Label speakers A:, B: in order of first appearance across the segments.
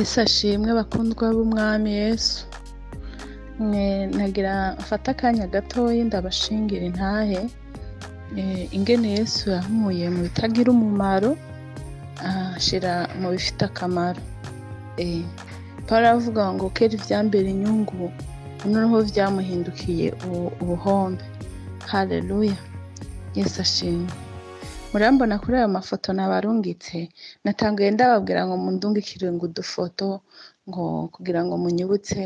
A: Yesu ashimwe bakundwa b'Umwami Yesu. Mwe nagira mfate akanya gatoyi ndabashingira intahe ingene Yesu yankuye mu bitagira umumaro anshira mu bifite akamaro. Pawulo aravuga ngo kera ivyambera inyungu noneho vyamuhindukiye ubuhombe. Haleluya, Yesu ashimwe. Murambona kuri ayo mafoto nabarungitse, natanguye ndababwira ngo mundungikire ngo udufoto ngo kugira ngo munyibutse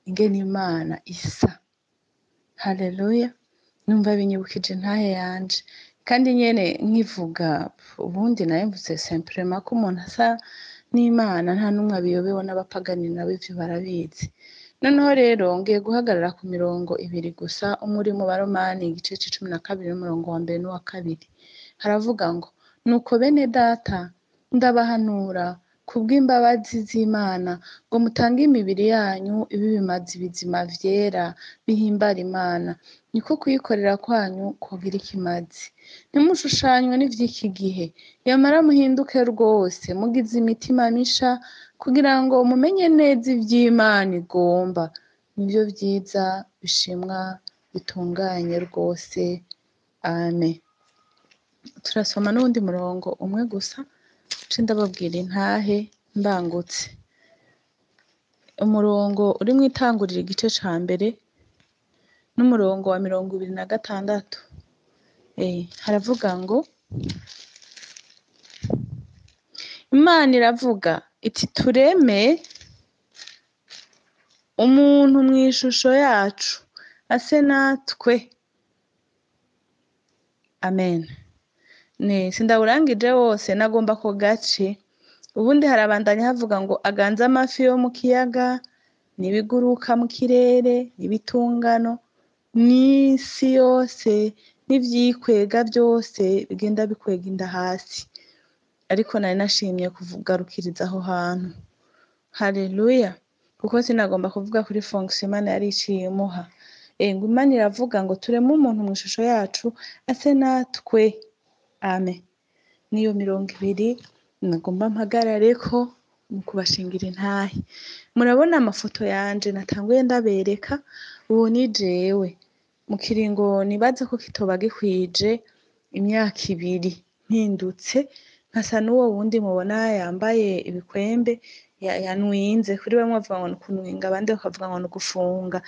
A: ingene Imana isa. Haleluya, numva binyibukije intahe yanje. Kandi nyene nkivuga ubundi nayo mvuze simplement ko umuntu asa n'Imana nta n'umwe abiyobewe n'abapagani nabo ivyo barabizi. Noneho rero ngiye guhagarara ku mirongo ibiri gusa, umwe uri mu Baromani igice c'icumi na kabiri n'umurongo wa mbere n'uwa kabiri. Haravuga ngo nuko bene data ndabahanura kubw'imbabazi z'Imana ngo mutange imibiri yanyu ibe ibimazi bizima vyera bihimbara Imana, niko kuyikorera kwanyu kugira ikimazi. Ntimushushanywe n'ivy'iki gihe, yamara muhinduke rwose mugize imitima misha kugira ngo mumenye neza ivy'Imana igomba, nivyo vyiza bishimwa bitunganye rwose. Amen. Turasoma n'uwundi murongo umwe gusa nce ndababwira intahe mbangutse. Umurongo uri mw'itanguriro igice ca mbere n'umurongo wa 26. Haravuga ngo Imana iravuga iti tureme umuntu mw'ishusho yacu ase natwe. Amen. Sindawurangije wose nagomba ko gace. Ubundi harabandanya havuga ngo aganze amafi yo mu kiyaga n'ibiguruka mu kirere n'ibitungano n'isi yose n'ivyikwega vyose bigenda bikwega inda hasi. Ariko nari nashimye kugarukiriza aho hantu. Haleluya, kuko sinagomba kuvuga kuri fonction Imana yari iciye imuha. Ngo Imana iravuga ngo tureme umuntu mw'ishusho yacu ase natwe. Amen. Niyo mirongo ibiri nagomba mpagarareko mu kubashingira intahe. Murabona amafoto yanje natanguye ndabereka, ubu ni jewe. Mu kiringo nibaze ko kitoba gikwije imyaka ibiri mpindutse nkasa n'uwo wundi mubona yambaye ibikwembe yanwinze. Kuri bamwe bavuga ngo ni ukunwinga, abandi bakavuga ngo ni ugufunga.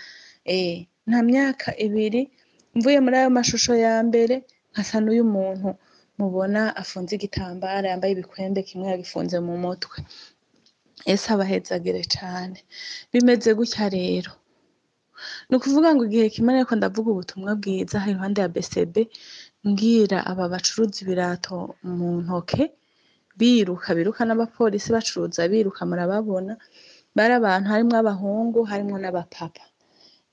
A: Nta myaka ibiri mvuye muri ayo mashusho ya mbere nkasa n'uyu muntu mubona afunze igitambara yambaye ibikwembe kimwe yagifunze mu mutwe. Yesu abahezagire cane. Bimeze gutya rero. Ni ukuvuga ngo igihe kimwe nariko ndavuga ubutumwa bwiza iruhande ya BCB, mbwira aba bacuruza ibirato mu ntoke, biruka biruka n'abapolisi bacuruza biruka murababona, bari abantu harimwo abahungu harimwo n'abapapa.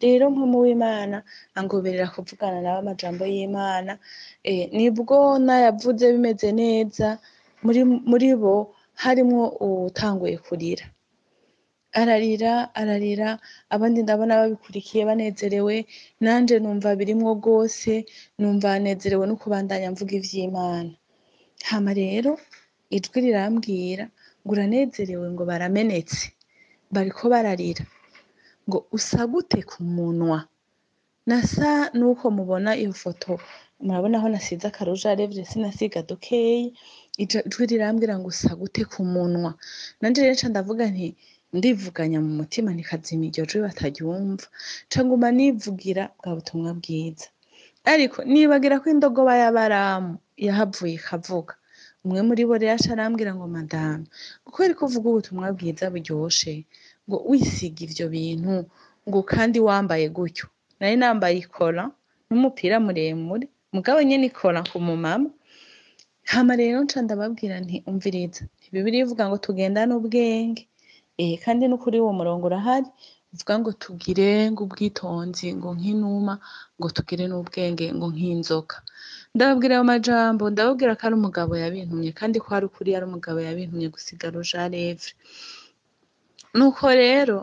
A: Rero mpwemu w'Imana angoberera kuvugana nabo amajambo y'Imana, nibwo nayavuze bimeze neza, muri bo harimwo uwutanguye kurira. Ararira, ararira, abandi ndabona babikurikiye banezerewe, nanje numva birimwo rwose, numva nezerewe no kubandanya mvuga ivy'Imana. Hama rero ijwi rirambwira ngo uranezerewe ngo baramenetse, bariko bararira, ngo usa gute ku munwa? Nasa nuko mubona iyo foto, murabona aho nasize akaruja lèvre sinasiga dukeyi, ijwi rirambwira ngo usa gute ku munwa? Nanje rero nca ndavuga nti ndivuganya mu mutima nti kazima iryo jwi bataryumva, nca nguma nivugira bwa butumwa bwiza. Ariko nibagira ko indogoba y'Abaramu yahavuye ikavuga. Umwe muri bo rero aca arambwira ngo madame, kubera ko uvuga ubutumwa bwiza buryoshe, ngo wisiga ivyo bintu, ngo kandi wambaye gutyo. Nari nambaye ikora n'umupira muremure, mugabo nyene ikora ku mumama. Hama rero nca ndababwira nti umviriza, Bibiliya ivuga ngo tugendane ubwenge. Kandi n'ukuri uwo murongo urahari, uvuga ngo tugire ngo ubwitonzi ngo nk'inuma, ngo tugire n'ubwenge ngo nk'inzoka. Ndababwira ayo majambo, ndababwira ko ari umugabo yabintumye, kandi ko ari ukuri ari umugabo yabintumye gusiga rouge à lèvre. Nuko rero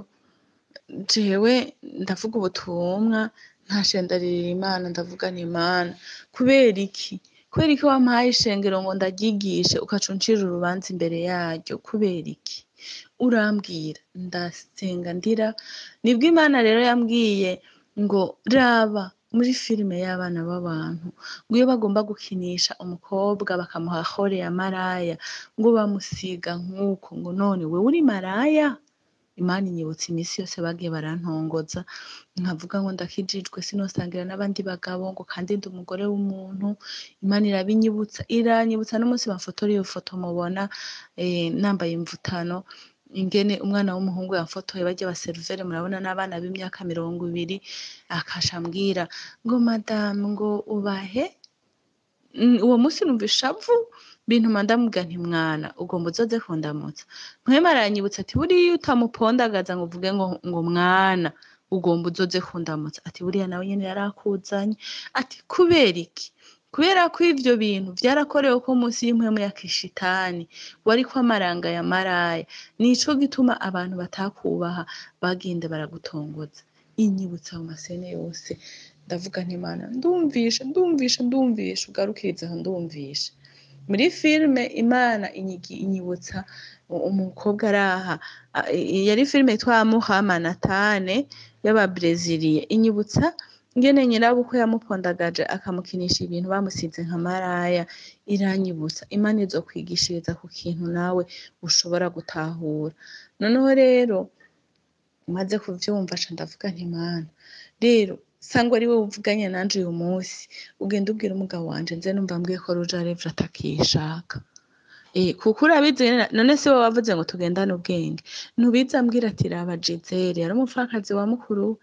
A: jewe ndavuga ubutumwa, ntashe ndaririra Imana, ndavuga nti Mana, kubera iki? Kubera iki wampaye ishengero ngo ndaryigishe ugaca uncira urubanza imbere yaryo? Kubera iki? Urambwira, ndasenga ndira. Nibwo Imana rero yambwiye ngo raba muri filime y'abana b'abantu, ngo iyo bagomba gukinisha umukobwa bakamuha hore ya maraya, ngo bamusiga nk'uko, ngo none wewe uri maraya? Imana inyibutsa iminsi yose bagiye barantongoza, nkavuga ngo ndakijijwe sinosangira n'abandi bagabo, ngo kandi ndi umugore w'umuntu. Imana irabinyibutsa, iranyibutsa n'umunsi bamfotora iyo foto mubona nambaye imvutano, ingene umwana w'umuhungu yamfotoye, barya baseruvere murabona n'abana b'imyaka 20, akasha ambwira ngo madamu ngo ubahe. Uwo munsi numva ishavu bintuma ndamubwira nti mwana ugomba uzoze kundamutsa. Mpwemu aranyibutsa ati buriya utamupondagaza ngo uvuge ngo mwana ugomba uzoze kundamutsa, ati buriya nawe nyene yarakuzanye. Ati kubera iki? Kubera ko ivyo bintu vyarakorewe ko munsi y'impwemu ya kishitani wariko amaranga ya maraya, nico gituma abantu batakubaha bagenda baragutongoza. Inyibutsa mu masene yose, ndavuga nti Mana ndumvisha, ndumvisha, ndumvisha, ugarukirize aho ndumvisha. Muri filime Imana inyibutsa umukobwa araha, yari filime yitwa Muhama Natane y'ababreziliye, inyibutsa ingene nyirabukwe yamupondagaje akamukinisha ibintu bamusize nka maraya. Iranyibutsa Imana izokwigishiriza ku kintu nawe ushobora gutahura. Noneho rero maze kuvyumva ca ndavuga nti Mana rero sangwa ari wowe uvuganye nanje uyu munsi, ugenda ubwira umugabo wanje nze numva ambwiye ko rouge à lèvres atakishaka. Kuko urabizi none si wowe wavuze ngo tugendane ubwenge, ntubizi ambwira ati raba Gisele yari umupfakazi wa mukuru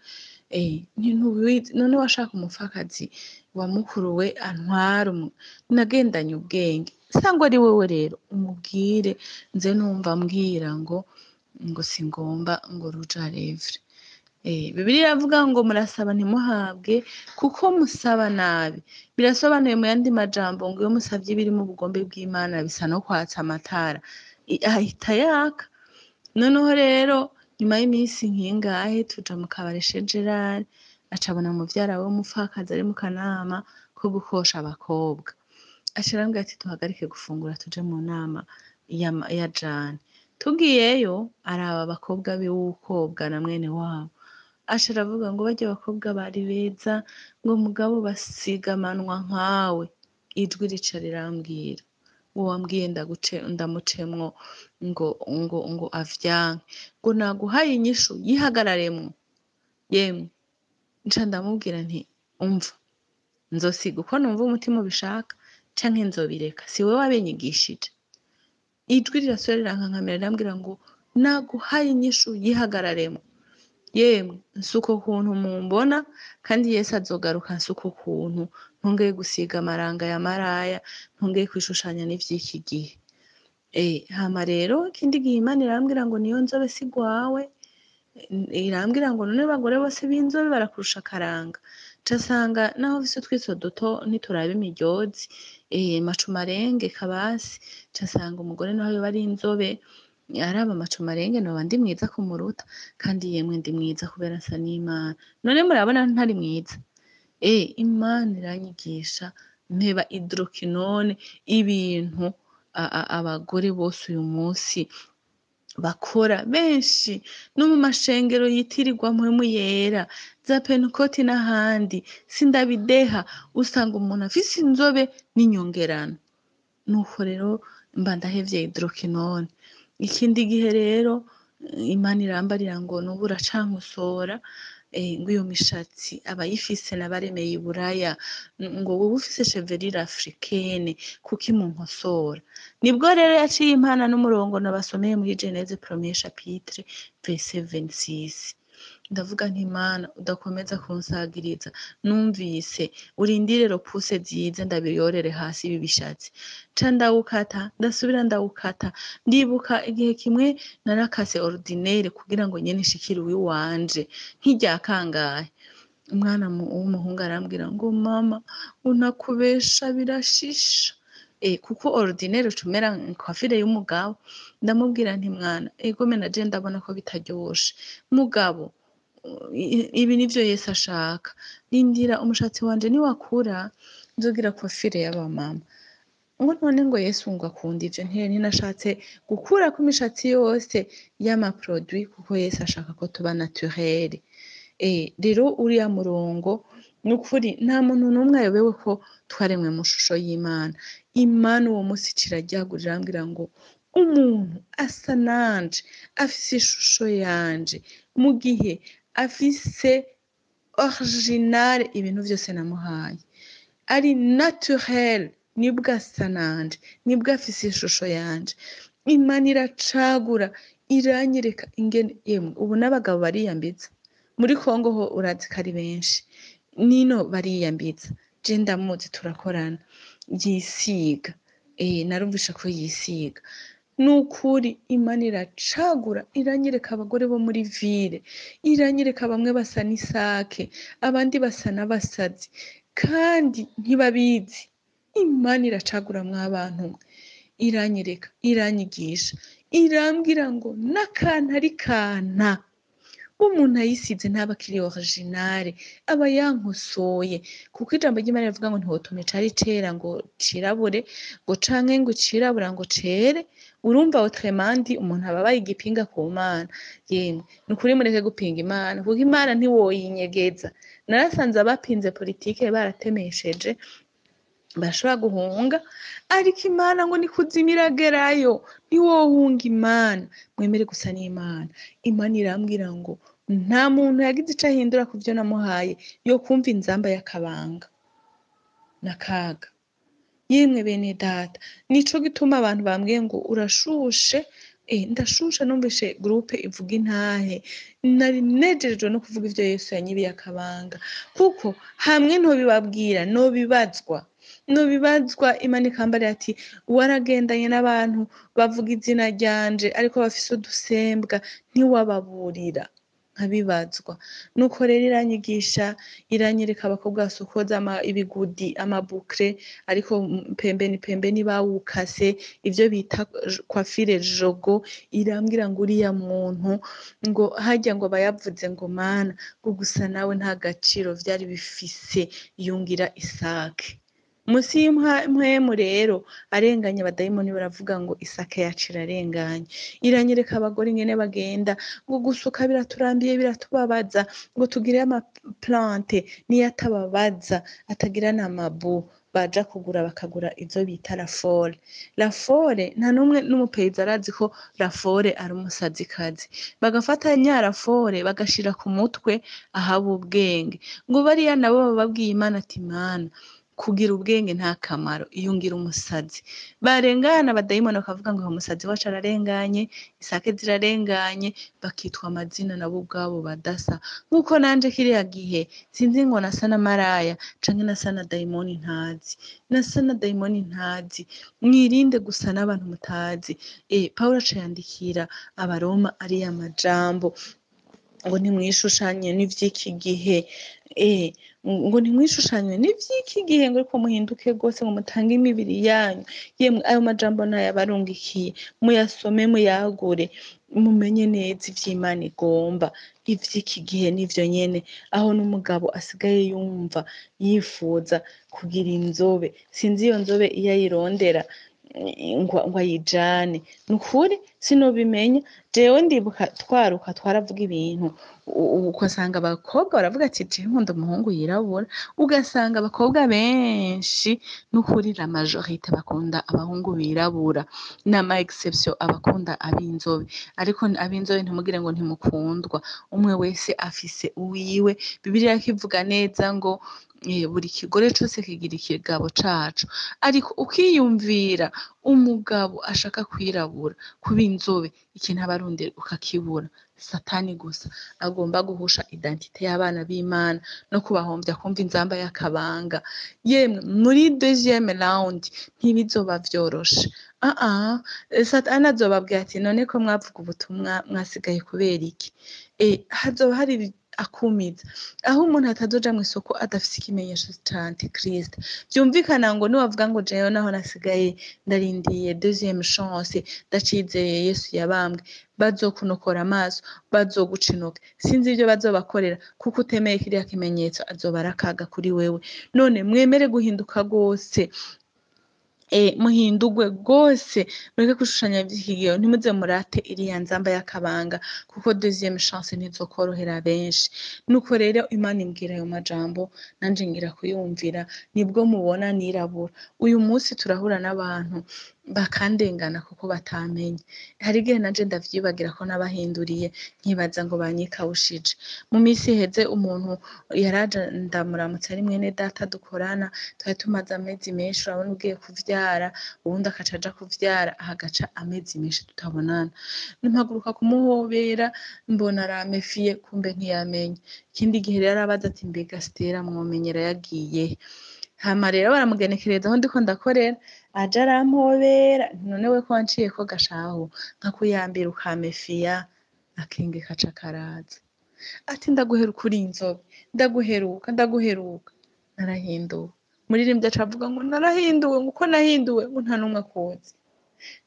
A: we, ntubizi none washaka umupfakazi wa mukuru we antwara, nagendanye ubwenge. Sangwa ari wewe rero umubwire nze numva ambwira ngo singomba ngo rouge à lèvres. Bibiliya iravuga ngo murasaba ntimuhabwe kuko musaba nabi. Birasobanuye mu yandi majambo ngo iyo musavye ibiri mu bugombe bw'Imana bisa no kwatsa amatara, ahita yaka. Noneho rero nyuma y'iminsi nkingahe tuja mu kabare chez Gerard, acabona muvyara we w'umupfakazi ari mu kanama ko gukosha abakobwa. Aca arambwira ati duhagarike gufungura tuje mu nama ya Jane. Tugiyeyo araba abakobwa biwe na mwene wabo. Aca aravuga ngo barya abakobwa bari beza, ngo mugabo basigamanwa nkawe. Ijwi rica rirambwira ngo wambwiye ndamucemwo ngo ngo ngo avyanke, ngo naguhaye inyishu yihagararemwo. Yemwe nca ndamubwira nti umva nzosiga uko numva umutima ubishaka canke nzobireka, si wewe wabinyigishije. Ijwi rirasubira rirankankamira rirambwira ngo naguhaye inyishu yihagararemwo. Yemwe nsuko kuntu mumbona, kandi Yesu azogaruka nsuko kuntu ntongeye gusiga amaranga ya maraya, ntongeye kwishushanya n'ivy'iki gihe. Hama rero ikindi gihe Imana irambwira ngo niyo nzobe si gwawe, irambwira ngo none abagore bose b'inzobe barakurusha akaranga. Nca nsanga naho mfise utwiso duto ntituraba imiryozi, macumarenge kabasi, nca nsanga umugore naho yoba ari inzobe araba macumarenge noba ndi mwiza kumuruta, kandi yemwe ndi mwiza kubera nsa n'Imana. None murabona ntari mwiza? Imana iranyigisha mpeba hydroquinone, ibintu abagore bose uyu munsi bakora benshi no mu mashengero yitirirwa mpwemu yera za pentekoti n'ahandi, sindabideha, usanga umuntu afise inzobe n'inyongerano. Nuko rero mba ndahevye hydroquinone. Ikindi gihe rero Imana irambarira ngo nubu uracankosora, ngo iyo mishatsi abayifise nabaremeye iburaya, ngo wewe ufise chevelure africaine kuki munkosora. Nibwo rero yaciye impana n'umurongo nabasomeye muri Genèse premier chapitre verset 26. Ndavuga nti Mana udakomeza kunsagiriza, numvise urindire repousse zize ndabiyorere hasi ibi bishatsi. Nca ndawukata, ndasubira ndawukata. Ndibuka igihe kimwe narakase ordinaire kugira ngo nyene nshikire uwiwanje nk'irya kangahe. Umwana w'umuhungu arambwira ngo mama unakubesha birashisha. Kuko ordinaire ucumera coiffure y'umugabo. Ndamubwira nti mwana egome naje ndabona ko bitaryoshe, mugabo ibi nivyo Yesu ashaka, rindira umushatsi wanje niwakura nzogira coiffure y'abamama. Ngo none ngo Yesu ngo akunda ivyo, ntinashatse gukurako imishatsi yose y'amaproduit, kuko Yesu ashaka ko tuba naturel. Rero uriya murongo, nukuri nta muntu n'umwe ayobewe ko twaremwe mu shusho y'Imana. Imana uwo munsi iciraryagura, irambwira ngo umuntu asa nanje, afise ishusho yanje, mu gihe afise original ibintu vyose namuhaye, ari naturel, nibwo asa nanje, nibwo afise ishusho yanje. Imana iracagura, iranyereka ingene, yemwe, ubu n'abagabo bariyambitsa. Muri Kongo ho urazi ko ari benshi, nino bariyambitsa. Je ndamuzi, turakorana, yisiga. Narumvishe ko yisiga. Nukuri Imana iracagura, iranyereka abagore bo muri ville, iranyereka bamwe basa n'isake, abandi basa n'abasazi, kandi ntibabizi. Imana iracagura mwabantu mwe, iranyereka, iranyigisha, irambwira ngo n'akantu ari kana umuntu ayisize ntaba akiri original, aba yankosoye, kuko ijambo ry'Imana rivuga ngo ntiwotuma icari cera ngo cirabure, ngo canke ngo icirabura ngo cere. Urumva, autrement umuntu aba abaye igipinga ku Mana. Yemwe, nukuri mureke gupinga Imana, kuko Imana ntiwoyinyegeza. Narasanze abapinze politike baratemesheje, bashobora guhunga, ariko Imana ngo ni kuzimu iragerayo, ntiwohunga Imana. Mwemere gusa n'Imana. Imana irambwira ngo nta muntu yagize ico ahindura ku vyo namuhaye yo kumva inzamba y'akabanga n'akaga. Yemwe bene data, nico gituma abantu bambwiye ngo urashushe. Ndashushe, numvishe groupe ivuga intahe, nari nejejwe no kuvuga ivyo Yesu yanyibiye akabanga, kuko hamwe ntobibabwira nobibazwa. Imana ikambarira ati waragendanye n'abantu bavuga izina ryanje ariko bafise udusembwa, ntiwababurira, nkabibazwa. Nuko rero iranyigisha, iranyereka abakobwa basokoza ibigudi, amaboucles, ariko pembeni pembeni bawukase, ivyo bita coiffure jogo. Irambwira ngo uriya muntu ngo harya ngo bayavuze ngo Mana, ngo gusa nawe nta gaciro vyari bifise, yungira isake musi y'impwemu. Rero arenganye, abadayimoni baravuga ngo isake yacu irarenganye. Iranyereka abagore ingene bagenda ngo gusuka biraturambiye, biratubabaza, ngo tugire amaplante niyo atababaza, atagira n'amabu. Baja kugura, bakagura izo bita rafore. Rafore nta n'umwe n'umupeyiza arazi ko rafore ari umusazikazi. Bagafata nya rafore bagashira ku mutwe ahaba ubwenge, ngo bariya nabo baba babwiye Imana ati Mana, kugira ubwenge nta kamaro, iyungira umusazi. Barengana, abadayimoni bakavuga ngo uyu musazi wacu ararenganye, isake zirarenganye, bakitwa amazina nabo ubwabo badasa. Nk'uko nanje kiriya gihe sinzi ngo nasa na maraya canke nasa na dayimoni ntazi, nasa na dayimoni ntazi. Mwirinde gusa n'abantu mutazi. Pawulo aca yandikira Abaroma ariya majambo ngo ntimwishushanye n'ivy'iki gihe, ngo ntimwishushanye n'ivy'iki gihe, ngo ariko muhinduke rwose, ngo mutange imibiri yanyu. Yemwe, ayo majambo nayabarungikiye, muyasome, muyagure, mumenye neza ivy'Imana igomba. Ivy'iki gihe nivyo nyene, aho n'umugabo asigaye yumva yifuza kugira inzobe, sinzi iyo nzobe iyo ayirondera ngo ayijane, nukuri sinobimenya. Jewe ndibuka twaruka twaravuga ibintu, ugasanga abakobwa baravuga ati jewe nkunda umuhungu yirabura. Ugasanga abakobwa benshi, nukuri la majorité, bakunda abahungu birabura, n'ama exception abakunda ab'inzobe. Ariko ab'inzobe ntimugire ngo ntimukundwa, umwe wese afise uwiwe. Bibiliya ikivuga neza ngo buri kigore cose kigira ikigabo caco. Ariko ukiyumvira umugabo ashaka kwirabura, kuba inzobe, ikintu aba arondera ukakibura. Satani gusa agomba guhusha identité y'abana b'Imana no kubahomvya kumva inzamba y'akabanga. Yemwe, muri deuxième round ntibizoba vyoroshe. Satani azobabwira ati none ko mwavuga ubutumwa mwasigaye kubera iki? Hazoba hari akumiza aho umuntu atazoja mw'isoko adafise ikimenyetso ca antichrist. Vyumvikana ngo niwavuga ngo jewe naho nasigaye ndarindiye deuxième chance, ndacizeye Yesu yabambwe, bazokunokora amaso, bazoguca intoke, sinzi ivyo bazobakorera, kuko utemeye kiriya kimenyetso azoba ari akaga kuri wewe. None mwemere guhinduka rwose. Muhindurwe rwose, mureke gushushanya ivy'iki gihe, ntimuze murate iriya nzamba y'akabanga, kuko deuxième chance ntizokorohera benshi. Nuko rero Imana imbwira ayo majambo, nanje ngira kuyumvira, nibwo mubona nirabura. Uyu munsi turahura n'abantu bakandengana kuko batamenye. Hari igihe nanje ndavyibagira ko nabahinduriye, nkibaza ngo banyikawushije. Mu misi iheze umuntu yaraje ndamuramutsa, ari mwene data dukorana, twari tumaze amezi menshi, urabona ugiye kuvyara, uwundi akaca aja kuvyara, hagaca amezi menshi tutabonana. Mpaguruka kumuhobera, mbona aramefiye, kumbe ntiyamenye. Ikindi gihe rero arabaza ati: "Mbega Stella mwomenyera yagiye he?" Hama rero baramugenekereza aho ndiko ndakorera, aje arampobera. None we ko wanciyeko gashahu nkakuyambira ukamefiya, akenge kaca karaza. Ati: "Ndaguheruka uri inzobe, ndaguheruka, ndaguheruka." Narahinduwe. Muririmbyi aca avuga ngo narahinduwe, ngo uko nahinduwe ngo nta n'umwe akuzi.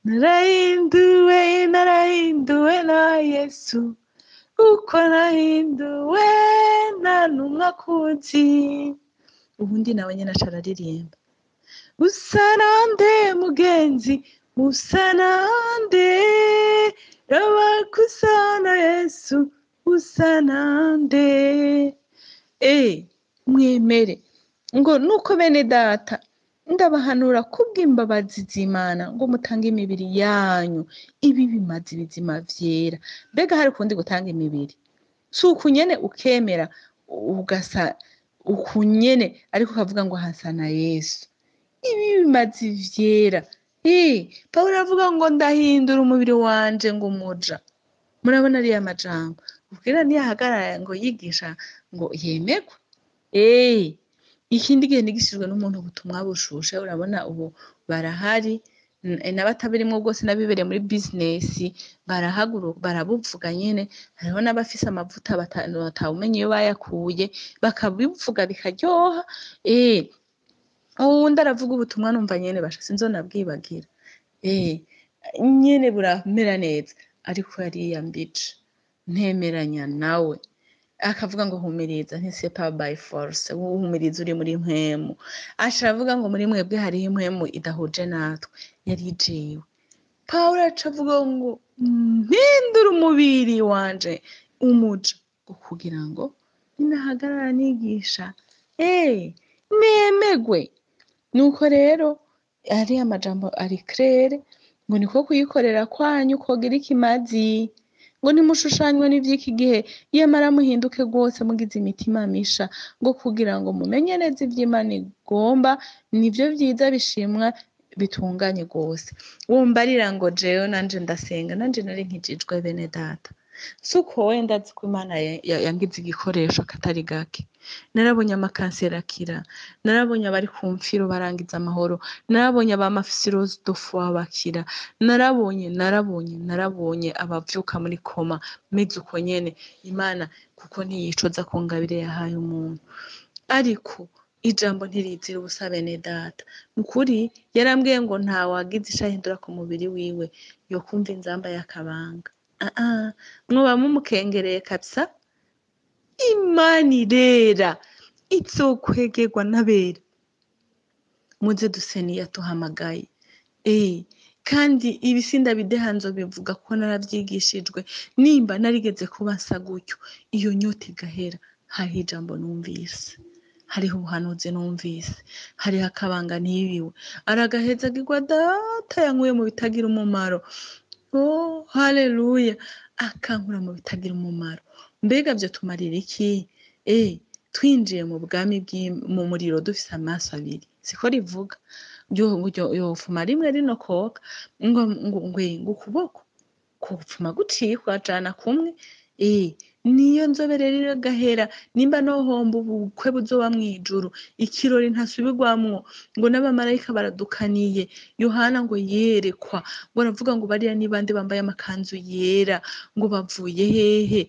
A: Narahinduwe, narahinduwe na Yesu, uko nahinduwe nta n'umwe akuzi. Ubundi nawe nyene aca araririmba: "Usa nande mugenzi, usa nande? Raba kusa na Yesu, usa nande?" Mwemere ngo nuko bene data, ndabahanura kubw'imbabazi z'Imana ngo mutange imibiri yanyu ibi bimaze ibizima vyera. Mbega hari ukundi gutanga imibiri? Si uku nyene ukemera ugasa uku nyene, ariko ukavuga ngo hasa na Yesu, ibi bimaze vyera. Pawulo aravuga ngo ndahindura umubiri wanje ngo umuja. Murabona ariya majambo ubwira niyahagarara ngo yigisha ngo yemegwe. Ikindi gihe nigishijwe n'umuntu ubutumwa bushushe, urabona ubu barahari n'abatabirimwo rwose, n'abibereye muri business barahaguruka barabuvuga nyene. Hariho n'abafise amavuta batawumenya iyo bayakuye, bakabivuga bikaryoha. Uwundi aravuga ubutumwa numva nyene basha sinzonabwibagira. Nyene buramera neza, ariko yariyambije ntemeranya nawe, akavuga ngo humiriza, nti c'est pas by force, uhumiriza uri muri mpwemu. Aca aravuga ngo muri mwebwe hariho impwemu idahuje natwe, yari jewe. Pawulo aca avuga ngo mpindura umubiri wanje umuja, ngo kugira ngo ninahagarara nigisha nemegwe. Nuko rero ariya majambo ari clair, ngo niko kuyikorera kwanyu kogira ikimazi, ngo ntimushushanywe n'ivy'iki gihe, yamara muhinduke rwose mugize imitima misha, ngo kugira ngo mumenye neza ivy'Imana igomba, nivyo vyiza bishimwa bitunganye rwose. Wumbarira ngo jewe nanje ndasenga, nanje nari nkijijwe bene data. Suko wenda nzi ko Imana yangize igikoresho katari gake. Narabonye amakanseri akira, narabonye abari ku mfiro barangiza amahoro, narabonye abama cirrhose de foie bakira, narabonye, narabonye, narabonye abavyuka muri coma meze uko nyene. Imana kuko ntiyicoza ku ngabire yahaye umuntu. Ariko ijambo ntirizira ubusa bene data. Nukuri yarambwiye ngo nta wagize ico ahindura ku mubiri wiwe yokumva inzamba y'akabanga. Ah, mwoba mumukengereye kabisa. Imana irera, izokwegerwa n'abera. Muze duse niyatuhamagaye. Kandi ibi sindabideha, nzobivuga ko naravyigishijwe. Nimba narigeze kuba nsa gutyo, iyo nyota igahera, hariho ijambo numvise, hariho ubuhanuzi numvise, hariho akabanga nibiwe. Aragahezagirwa data yankuye mu bitagira umumaro. Oh, haleluya! Akankura mu bitagira umumaro. Mbega vyo tumarira iki? Twinjiye mu bwami mu muriro dufise amaso abiri, siko rivuga? Yofuma rimwe rino koka ngo ukuboko kopfuma guciye kukajana kumwe. Niyo nzobe rero igahera, nimba nohomba ubukwe buzoba mw'ijuru, ikirori ntasubirwamwo, ngo n'abamarayika baradukaniye. Yohana ngo yerekwa, ngo aravuga ngo bariya ni bande bambaye amakanzu yera, ngo bavuye hehe?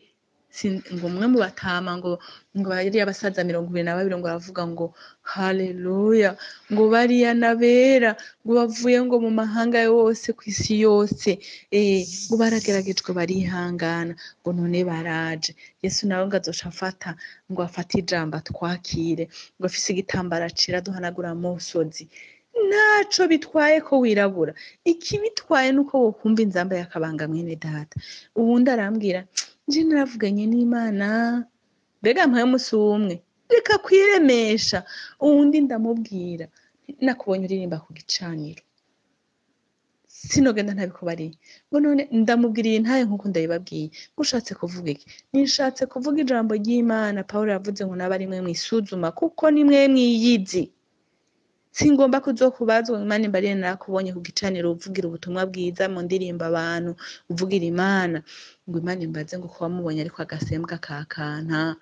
A: Ngo umwe mu batama, ngo bariya basaza 22, ngo aravuga ngo haleluya, ngo bariya n'abera, ngo bavuye ngo mu mahanga yose kw'isi yose, ngo barageragejwe barihangana, ngo none baraje. Yesu nawe ngo azoca afata, ngo afate ijambo atwakire, ngo afise igitambara cera duhanagura amosozi. Ntaco bitwaye ko wirabura, ikibitwaye nuko wokumva inzamba y'akabanga mwene data. Uwundi arambwira nje naravuganye n'Imana, mbega mpaye umunsi umwe, reka kwiremesha. Uwundi ndamubwira nakubonye uririmba ku gicaniro, sinogenda ntabikubariye. Ngo none ndamubwiriye ntaye nkuko ndabibabwiye. Ngo ushatse kuvuga iki? Nishatse kuvuga ijambo ry'Imana. Pawulo yavuze ngo naba ari mwe mwisuzuma kuko ni mwe mwiyizi. Singomba kuzokubazwa ngo Imana imbarire narakubonye ku gicaniro uvugira ubutumwa bwiza mu ndirimbo abantu, uvugira Imana. Ngo Imana imbaze ngo ko wamubonye ariko agasembwa kakanta.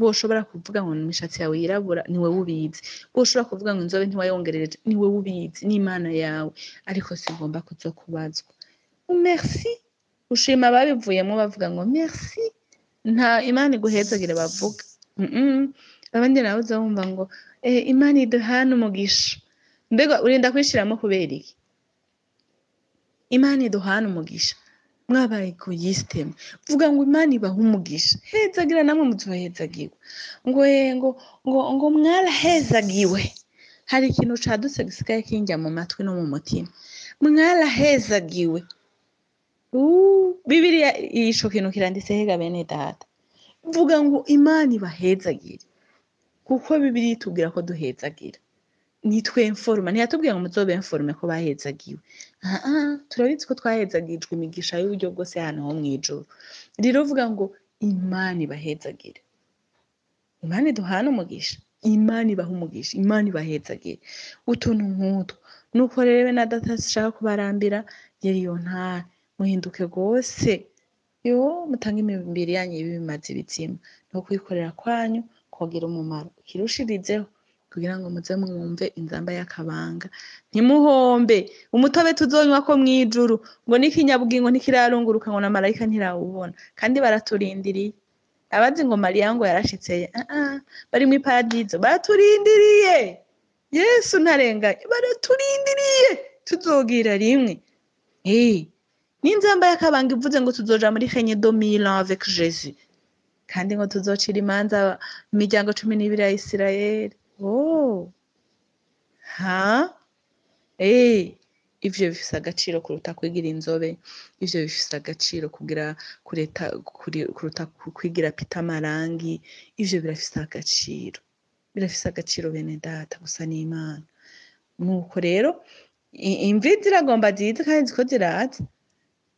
A: Woshobora kuvuga ngo imishatsi yawe yirabura, ni wewe ubizi. Woshobora kuvuga ngo inzobe ntiwayongerereje, ni wewe ubizi, ni Imana yawe. Ariko singomba kuzokubazwa. Merci. Ushima ababivuyemo bavuga ngo merci. Nta Imana iguhezagire bavuga. Abandi nawe uzumva ngo Imana iduhane umugisha. Mbega urinda kwishiramo kubera iki? Imana iduhane umugisha. Mwabaye egoyiste. Vuga ngo Imana ibahe umugisha. Hezagira namwe muzohezagirwa. Ngo ngo ngo ngo mwarahezagiwe. Hari ikintu cadutse gisigaye kinjya mu matwi no mu mutima. Mwarahezagiwe. Bibiliya ico kintu kiranditse hega bene data. Vuga ngo Imana ibahezagire. Kuko Bibiliya itubwira ko duhezagira. Nitwe informa, ntiyatubwiye ngo muzobe informe ko bahezagiwe. Turabizi ko twahezagijwe imigisha y'uburyo bwose hano ho mw'ijuru. Rero vuga ngo Imana ibahezagire. Imana iduhane umugisha. Imana ibahe umugisha. Imana ibahezagire. Utuntu nk'utwo. Nuko rero na data sishaka kubarambira, yari iyo ntara. Muhinduke gose. Yo mutange imibiri yanyu ibimaze ibitsima. No kwikorera kwanyu kogira umumaro. Kirushirizeho kugira ngo muze mwumve inzamba y'akabanga. Ntimuhombe umutobe tuzonywa ko mwijuru, ngo n'ikinyabugingo ntikirarunguruka, ngo na marayika ntirawubona. Kandi baraturindiriye. Abazi ngo Mariya ngo yarashitse, bari mu paradizo baraturindiriye. Yesu ntarenganye, baraturindiriye tuzogira rimwe. N'inzamba y'akabanga ivuze ngo tuzoja muri règne de mille ans avec Jésus. Kandi ngo tuzocira imanza imiryango 12 ya Isirayeli. Oh. Ha? Ivyo bifise agaciro kuruta kwigira inzobe, ivyo bifise agaciro kugira kureta kuruta kwigira pita marangi, ivyo birafise agaciro. Birafise agaciro bene data gusa n'Imana. Nuko rero imvi ziragomba zize kandi ziko ziraza.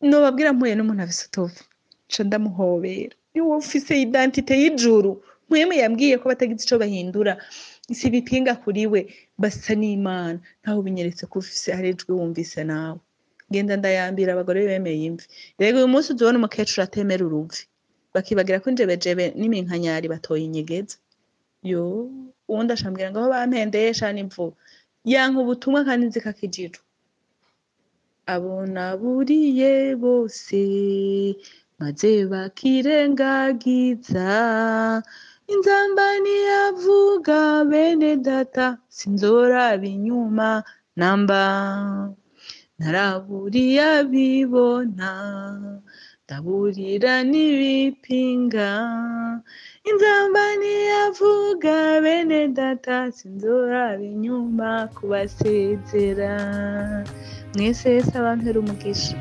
A: Nobabwira mpuye n'umuntu afise utuvi, nca ndamuhobera. Niwe ufise identite y'ijuru. Mwemwe yambwiye ko batagize ico bahindura, si bipinga kuri we, basa n'Imana. Ntaho binyeretse ko ufise hari ijwi wumvise nawe. Genda ndayambira abagore bemeye imvi. Rego uyu munsi uzobona umukecuru atemera uruvi, bakibagira ko injebejebe n'iminkanyari batoye inyegeza. Yo, uwundi ashambwira ngo aho bampendeye sha n'imvubu. Yanka ubutumwa kandi nzi ko akijijwe. Abo naburiye bose maze bakirengagiza, inzamba ntiyavuga bene data, sinzoraba inyuma namba. Naraburiye abibona, ndaburira n'ibipinga, inzamba ntiyavuga bene data, sinzoraba inyuma kubasezera. Mwese Yesu abampere umugisha.